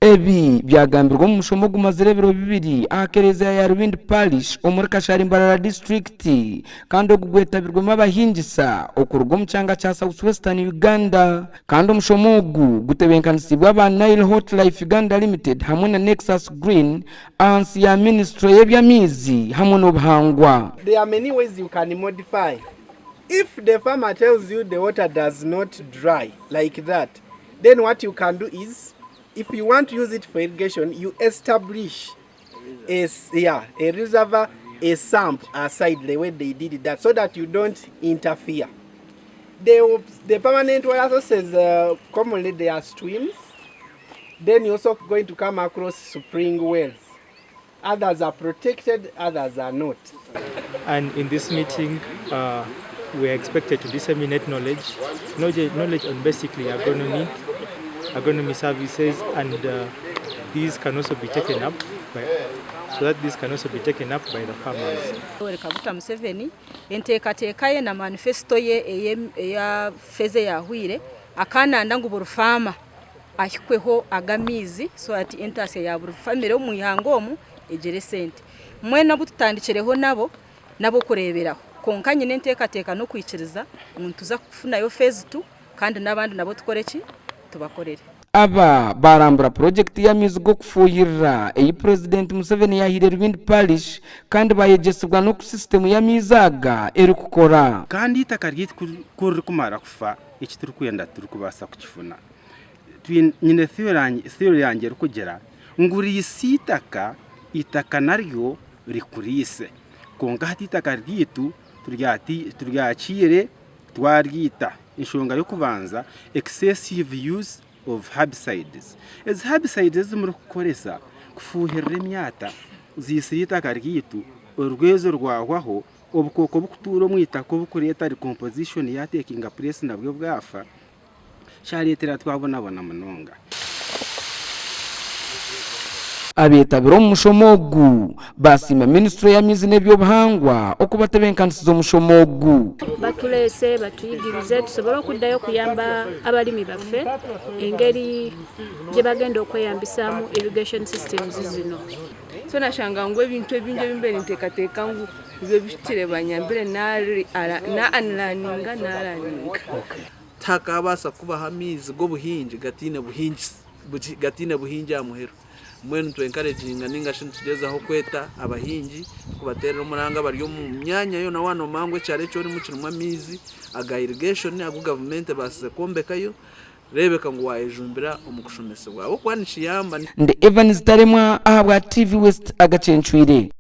Ebi byagambirwe omu mushomo ogumazire ebiro bibiri aha kereziya ya Rubindi Parish omuri Kashari Mbarara disiturikiti kandi ogu gwetabirwemu abahingisa okuruga omu kyanga kya South Western Uganda kandi omushomo ogu gutebenkanisiibwe aba Nile Hot Life Uganda Limited hamwe na Nexus Green ahansi ya minisiture y'eby'amaizi hamwe n'obuhangwa. There are many ways you can modify. If the farmer tells you the water does not dry like that, then what you can do is, if you want to use it for irrigation, you establish a, yeah, a reservoir, a sump aside the way they did that, so that you don't interfere. The, the permanent water sources, uh, commonly they are streams. Then you're also going to come across spring wells. Others are protected, others are not. And in this meeting, uh, we are expected to disseminate knowledge, knowledge, knowledge on basically agronomy, agronomy services, and uh, these can also be taken up by, so that these can also be taken up by the farmers. Yoweri Kaguta Museveni enteekateeka ye na manifesito ye eya feeza eyahweire akananda ngu buri faama ahikweho aga amaizi so that entaasya ya buri famire omu ihanga omu egyere esente. Mbwenu abu tutandikireho nabo n'abokureeberaho kwonka nyine enteekateeka n'okwikiriza ngu nituza kufunayo phase tu kandi n'abandi nabo tukore ki? Tubakorere. Aba baarambura purogyekiti y'amaizi g'okufuuhirira ei Purezidenti Museveni yaahaire Rubindi Parish kandi baayegyesibwa n'oku sisitemu y'amaizi aga erikukora. Kandi eitaka ryaitu ku ririkumara kufa, eki turikwenda titurikubaasa kukifuna. Nyine theory yangye erikugira ngu riisa eitaka, eitaka naryo rikuriise. Kwonka hati eitaka ryaitu turyakiire twaryita. Enshonga y'okubanza excessive use of herbicides. Ezi herbicides ezi murikukoresa kufuuhirira emyata ziisire eitaka ryaitu, orwezo rwahwaho, obukooko oburikutuura omu itaka oburikureeta decomposition ya takinga place nabwo bwafa, kyareetera twabonabona munonga. Abeetabire omu mushomo ogu baasiima minisiture y'amaizi n'eby'obuhangwa okubatebenkanisiza omushomo ogu. Batureese batuyigirize tusobole okuddayo okuyamba abalimi baffe engeri gye bagenda okweyambisaamu irrigation systems zino. So nashanga ngu ebintu ebingi ebi mbaire ninteekateeka ngu nibyo bihikire banyambire na unlearninga nalearninga. Tihakaabaasa kubaho amaizi g'obuhingi gataine buhingisi, gataine buhingi aha muheru. Mbwenu nitu encouraginga ninga shi nitugyezaho kweta abahingi tukubateerera omuranga abari omu myanya yoona waaba noomanya ngu ekyaro eki orimu kirimu amaizi aga irrigation agu gavumenti ebaasize kwombekayo, reebeka ngu waayejumbira omu kushomesibwa ahabw'okuba nikiyamba. Ndi Evans Taremwa ahabwa TV West Agacencwire.